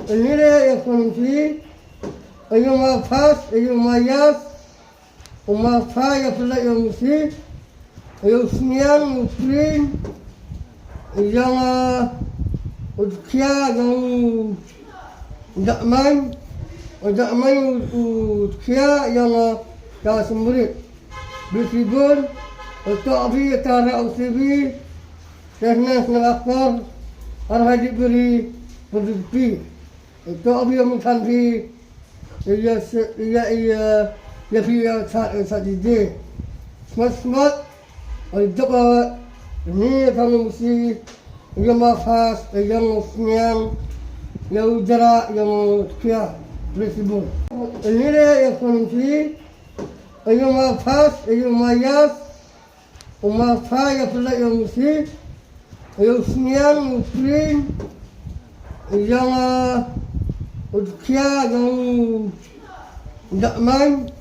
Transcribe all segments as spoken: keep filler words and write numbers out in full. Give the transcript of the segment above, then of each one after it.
Nire ya konsi, ayo ma pas, ayo ma yas, o ma pa ya pula ya musi, ayo sniang u prin, yang u tkia yang u dakman, u dakman u tkia yang ka semrit. Bisi bun, u to abi tara u sibi, tehna sna akor, arhadi beri, beri pi. To abi ya mun than phi, ya se- ya ya ya phi ya sa sa di de. Smat smat, ai daba ni ya tang musi, ya ma pas, ya yang sniang, ya u jara, ya u tkia, bisi bun. Nire ya konsi, ayo ma pas, ayo ma yas, o ma pa ya pula ya musi, ayo sniang u prin, yang u tkia yang u dakman,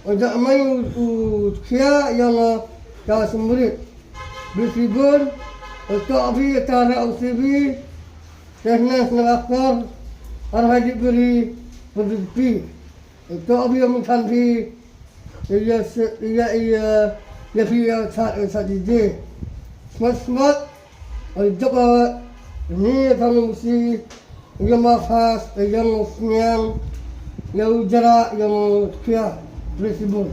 u dakman u tkia yang ka semrit. Bisi bun, u to abi tara u sibi, tehna sna akor, arhadi beri, beri pi. To abi ya mun than phi, ya se- ya ya ya phi ya sa sa di de. Smat smat, ai daba ni ya tang musi, ya ma pas, ya yang sniang, ya u jara, ya u tkia, bisi bun.